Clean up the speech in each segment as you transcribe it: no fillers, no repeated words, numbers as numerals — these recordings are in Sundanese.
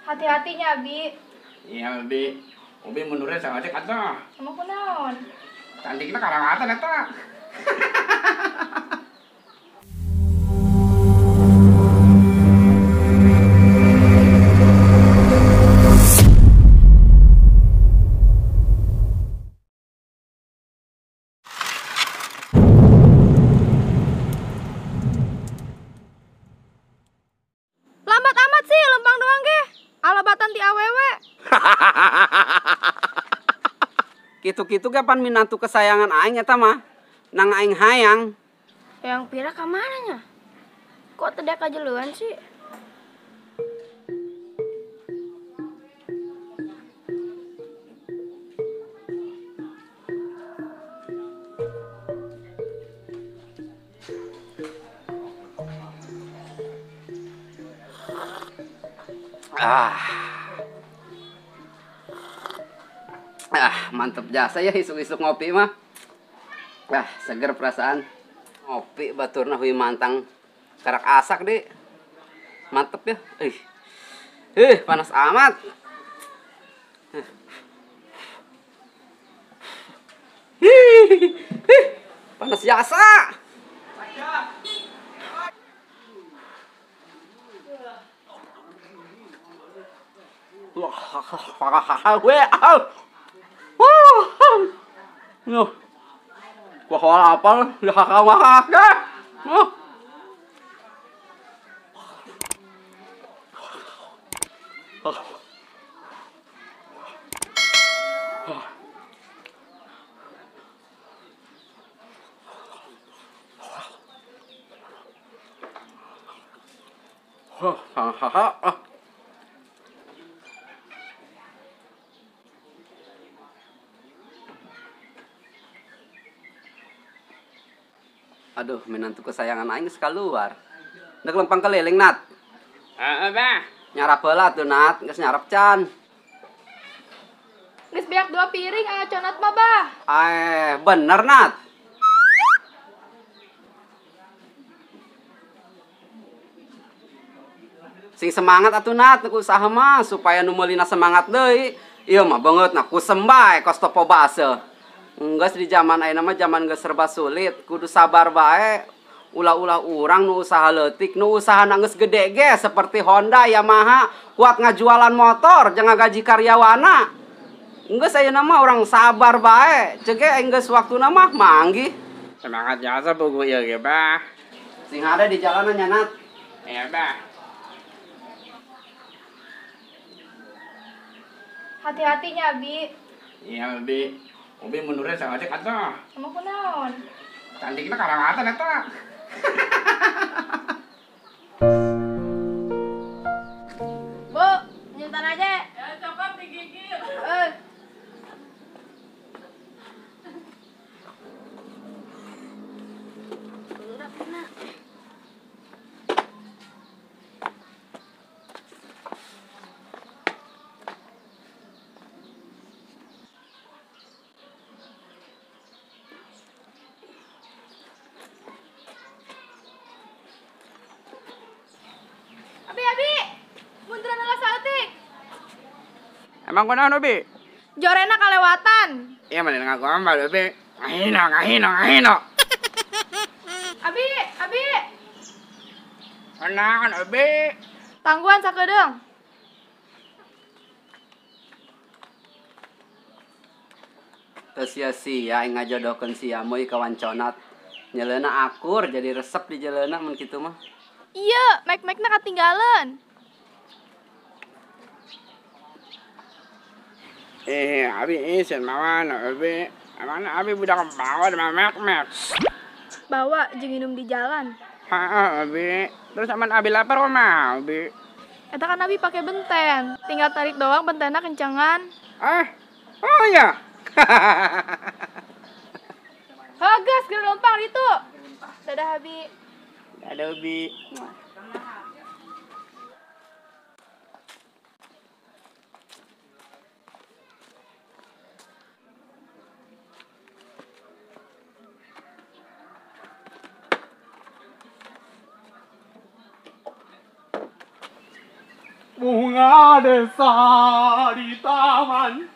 Hati-hatinya, Bi. Iya, Bi. Ubi mundurnya sama aja kata. Emang kunaon? Cantiknya karawatan eta. Lambat amat sih, lempang doang ge. Alabatan ti awewe. Kitu-kitu ge pan minantu kesayangan aing eta mah. Nang aing hayang. Yang pira ka mana nya? Kok tidak kajeluan sih? Ah, mantep jasa ya isuk-isuk ngopi mah. Ah, seger perasaan. Ngopi baturna hui mantang karak asak deh. Mantep ya. Panas amat. Panas jasa. Wah, apa? Aduh, menantu kesayangan aing geus keluar. Ndek lempang keliling, Nat. Heeh, Bah. Nyarap heula tuh, Nat. Geus nyarap can. Geus beak 2 piring aya conat mah, Bah. Bener, Nat. Sing semangat atuh, Nat, ku usaha mah supaya nu meulina semangat deui. Ieu mah beungeut na kusem bae kos topo baseuh. Enggeus di zaman ayeuna mah zaman geus serba sulit, kudu sabar bae. Ulah-ulah urang nu usaha leutik, nu usahana geus gede ge seperti Honda, Yamaha, kuat ngajualan motor, jangan gaji karyawana. Enggeus ayeuna mah urang sabar bae, ceuk ge enggeus waktuna mah manggih. Semangat jasa buku ieu ge, Bah. Sing hade di jalanan nya, Nat. Iya, Bah. Hati-hatinya, Bi. Iya, Bi. Ubi mundurnya sama aja kata. Emang kunaon? Cantiknya karawatan eta. Bu, nyuntan aja. Ya, coklat digigit. Abi, munduran heula saeutik. Emang kunaon, Ubi? Jorena kalewatan. Iya, mending ngagombal, Ubi. Ngahino, ngahino, ngahino. Abi, Abi. Kunaon, Ubi? Tangguhan sakedeung. Teu sia-sia aing ngajodohkeun si Amoy ka Wanconat. Nyeleuna akur jadi resep di jeleuna mun kitu mah. Iya, mek-mekna ketinggalan. Abi isin mawana, Abi. Mana Abi budak bawa sama mek-mek. Bawa jeung minum di jalan. Heeh, Abi. Terus aman Abi lapar kumaha, Abi? Eta kan Abi pakai benten. Tinggal tarik doang bentenna kencengan. Ah. Oh iya. Heuh, geus geura lempang ditu. Dadah, Abi. Dadah, Bi. Bunga desa di taman.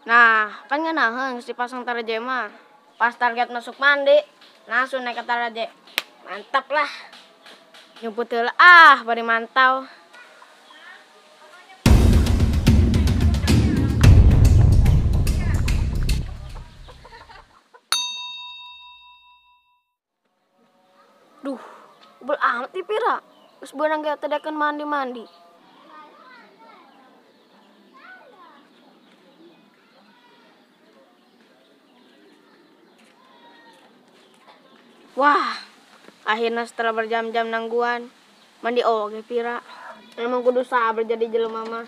Nah, kan ngeunaheun geus dipasang taraje mah. Pas target masuk mandi, langsung naik ke taraje. Mantap lah. Nyumput heula ah, bari mantau. Duh, ubel amat ih pira. Geus beunang ge teu daekeun mandi-mandi. Wah, akhirnya setelah berjam-jam nangguan, mandi oge pira. Emang kudu sabar jadi jelema mah.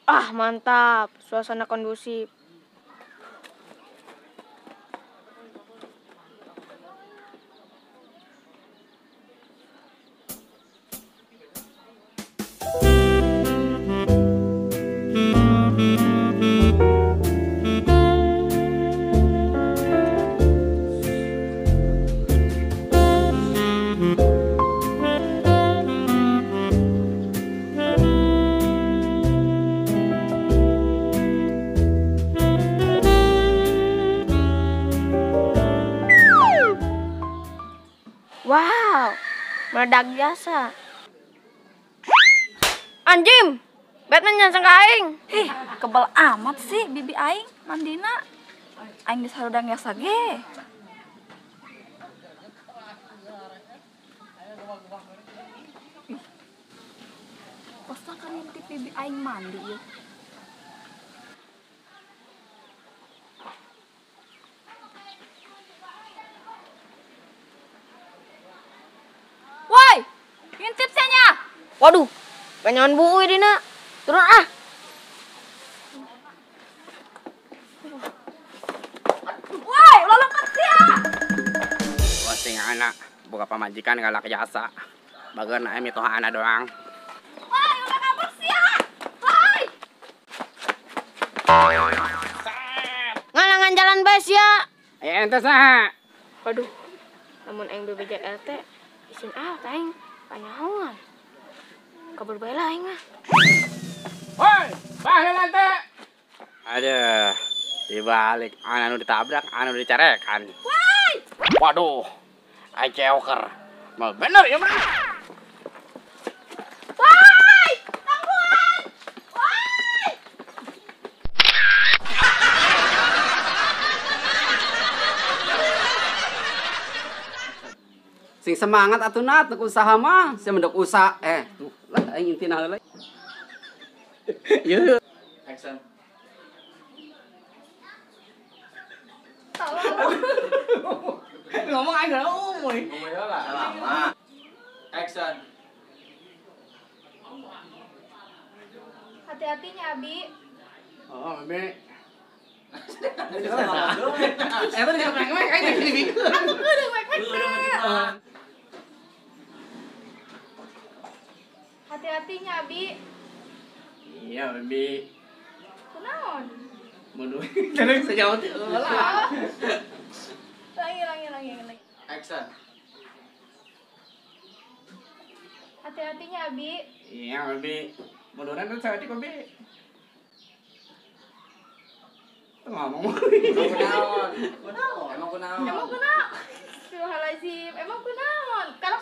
Ah, mantap, suasana kondusif. Wow, meledak biasa. Anjim, Batman nyangsang ka aing. Ih, kebal amat sih bibi aing mandina. Aing geus harudang biasa ge. Ih, kosong kan ngintip bibi aing mandi yeuh. Woi, ngintip sia. Waduh, banyakan buuy dina. Turun ah. Woi, ulah lompat sia. Wasing anak, boga pamajikan galak jasa. Bageun aya mitoha anak doang. Woi, ulah kabur sia. Woi. Ngalangan jalan bae sia. Aya ente saha? Waduh, lamun aing bebeja RT, isin ah aing panyahoan. Kabur bae lah aing mah. Woi, baheula ente. Aduh, dibalik anu ditabrak, anu dicarekan. Woi! Waduh, ai ceoker. Mal bener ya mah. Woi! Tangguhan! Woi! Sing semangat atuh Nat, nek usaha mah, sia mendek usaha tuh lah aing intina heula. Yeuh. Action. Ngomong aing ngomong. Ngomong heula. Lama. Action. Hati-hatinya, Abi. Oh, Abi. Eta di mek-mek aing jadi bingung. Atuh kudu mek-mek teh. Hati-hatinya, Abi. Iya, Abi. Kunaon? Mun jangan sejauh teh heula. Lagi. Action. Hati-hatinya, Abi. Iya, Abi. Munduran tuh saeutik, Abi. Ngomong. Kunaon? Kunaon? Emang kunaon? Emang kunaon? Astagfirullahaladzim. Emang kunaon? Kalau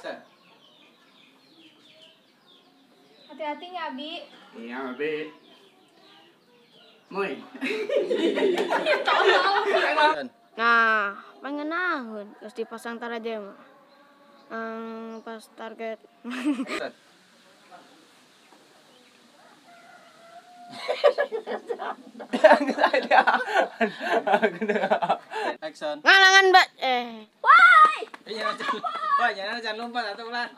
hati-hatinya, Abi. Iya, Abi. Moy. Nah, pangenaheun geus dipasang taraje mah. Pas target. Action. Ngalangan mbak. Woi! Iya, wah, jangan lompat atuh ulah.